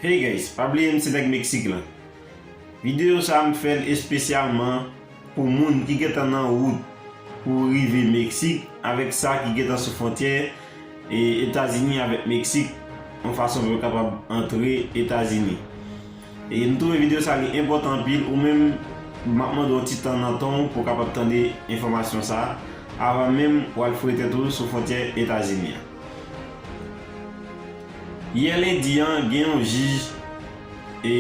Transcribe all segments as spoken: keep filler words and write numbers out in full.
Hey guys, pa bliye m se nèg Meksik lan. Videyo sa a m fè l espesyalman pou moun ki gentan nan wout pou rive Meksik avèk sa ki gentan sou fwontyè e Etazini avèk Meksik, yon fason pou yo kapab antre Etazini. E m twouve videyo sa li enpòtan anpil, ou menm m ap mande yon ti tan nan tan w pou w kapab tande enfòmasyon sa a avan menm w al foure tèt ou sou fwontyè Etazini an. Yè lendi an, gen yon jij e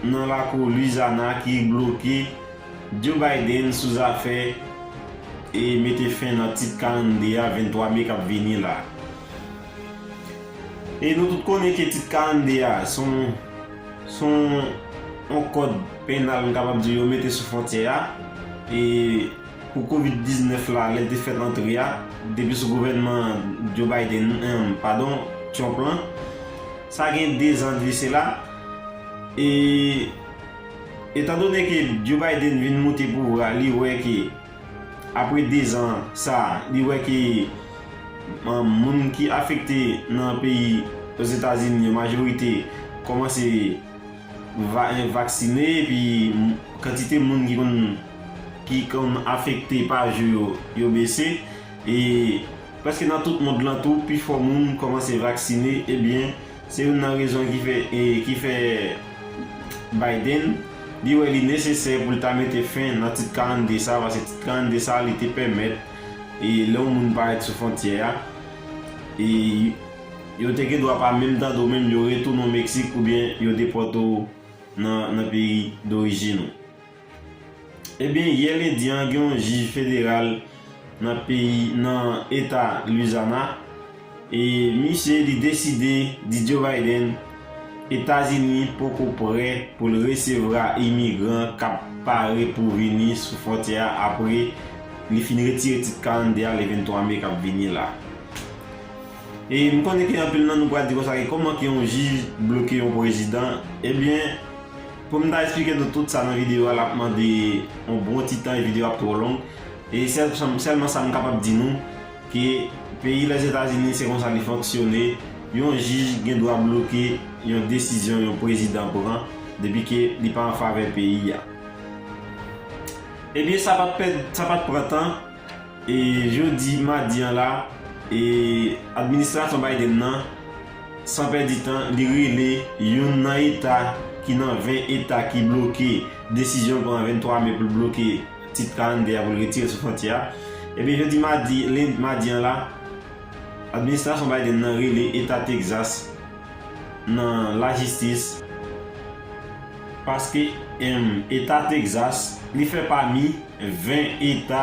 nan lakou Louisiana ki bloke Joe Biden sou zafè e mete fen nan tit karannde a venntwa me k ap vini la. E nou tout konnen ke tit karannde a se yon, se yon, yon kòd penal, m kapab di, yo mete sou fwontyè a. E pou kovid diznèf la, lè l te fèt antre a, depi sou gouvènman Joe Biden, em, padon, Trump lan, sa gen dezan de sela. E etandone ke Joe Biden vin moute pouvwa, li wè ke apre dezan sa, li wè ke, em, moun ki afekte nan peyi Ozetazini yo, majorite kòmanse va-, vaksine, epi m-, kantite moun ki konn, ki konn afekte pa jou yo, yo bese. E prèske nan tout mond lan tou, pifò moun kòmanse vaksine. Ebyen, se youn nan rezon ki fè, e, ki fè Biden, li wè li nesesè pou l ta mete fen nan tit karannde sa, paske tit karannde sa, li te pèmèt, e, lè yon moun parèt sou fwontyè a, e, yo te gen dwa pa menm tande w menm, yo retounen w Meksik oubyen yo depòte w nan, nan peyi dorijin ou. Ebyen, yè lendi an, gen yon jij federal nan peyi, nan eta Louisiana, e misye li deside di Joe Biden, Etazini poko prè pou l resevwa imigran k ap pare pou vini sou fwontyè a apre li fin retire tit karannde a le venntwa me k ap vini la. E m konnen ke anpil nan nou pral di konsa ke kòman ke yon jij bloke yon prezidan? Ebyen, pou m ta eksplike nou tout sa nan videyo a, l ap mande yon bon ti tan e videyo ap twò long. E sèl, sèlman sa m kapab di nou, ke peyi Lèzetazini se konsa li fonksyone, yon jij gen dwa bloke yon desizyon yon prezidan pran depi ke li pa an favè peyi a. Ebyen, sa pa t pèd, sa pa t pran tan, e jodi madi an la, e administrasyon Biden nan, san pèdi tan, li rele youn nan eta ki nan ven eta ki bloke desizyon l pran venntwa me pou l bloke tit karannde a pou l retire sou fwontyè a. Ebyen, jodi madi, lendi, madi an la, administrasyon Biden nan rele eta Texas nan lajistis, paske, em, eta Texas, li fè pami ven eta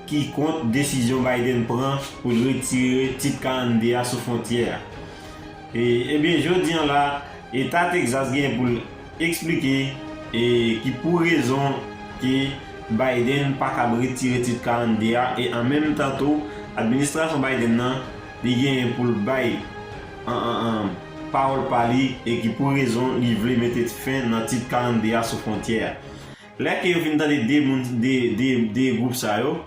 ki kont desizyon Biden pran pou l retire tit karannde a sou fwontyè a. E, ebyen, jodi an la, eta Texas genyen pou l eksplike, e, ki pou rezon ke Biden pa kab retire tit karannde a, e an menm tan tou, administrasyon Biden nan, li genyen pou l bay an, an, an, pawòl pa li, e ki pou rezon li vle mete fen nan tit karannde a sou fwontyè a. Lè ke yo fin tande de moun, de, de, de gwoup sa yo,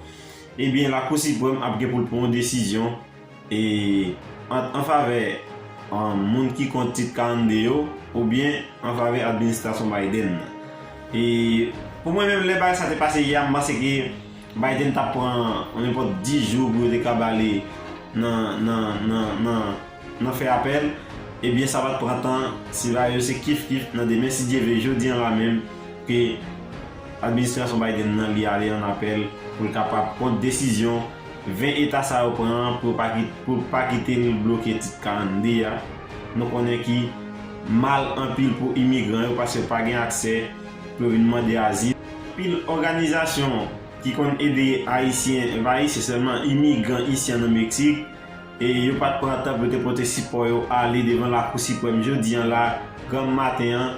ebyen, Lakou Siprèm ap gen pou l pran yon desizyon, e, ant, an favè, an, moun ki kont tit karannde yo, oubyen an favè administrasyon Biden nan. E pou mwen menm, lè bagay sa te pase yè a, m panse ke Biden t ap pran nenpòt dis jou pou yo te ka ba li nan, nan, nan, nan, nan fè apèl. Ebyen, sa pa t pran tan, se bagay yo se kif kif nan demen, si Dye vle, jodi an la menm, ke administrasyon Biden nan li ale an apèl pou l kapab kont desizyon ven eta sa yo pran an pou yo pa ki-, pou pa kite l bloke tit karannde a. Nou konnen ki mal anpil pou imigran yo paske yo pa gen aksè pou yo vin mande azil. Anpil òganizasyon ki konn ede Ayisyen, e pa Ayisyen sèlman, imigran isi an nan Meksik, e yo pa t pran tan pou yo te pote sipò yo ale devan Lakou Siprèm jodi an la, granm maten an,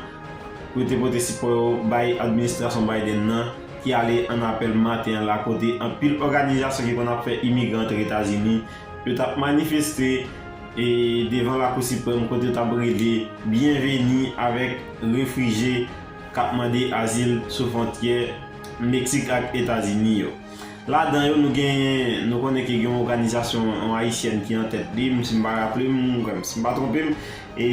pou yo te pote sipò yo bay administrasyon Biden nan, ki ale an apèl maten an la, kote anpil òganizasyon ki konn ap fè imigran antre Etazini, yo t ap manifeste, e, devan Lakou Siprèm, kote yo t ap rele byenveni avèk refijye k ap mande azil sou fwontyè Meksik ak Etazini yo. Ladan yo, nou genyen, nou konnen ke gen yon òganizasyon, yon ayisyèn ki an tèt li, m, si m pa raple m, si m pa twonpe m, e,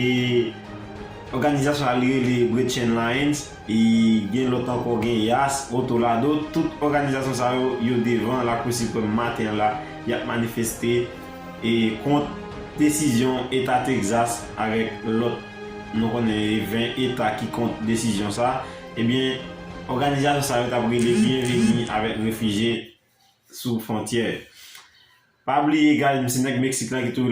òganizasyon sa li rele Bretchen Lions, e gen lòt ankò, gen Yas, Otolado, tout òganizasyon sa yo, yo devan Lakou Siprèm maten an la, y ap manifeste e kont desizyon Eta Texas avèk lòt, nou konnen ven eta ki kont desizyon sa, ebyen, òganizasyon sa yo t ap rele byenveni avèk refijye sou fwontyè. Pa bliye, guys, se nèg Meksik la ki toujou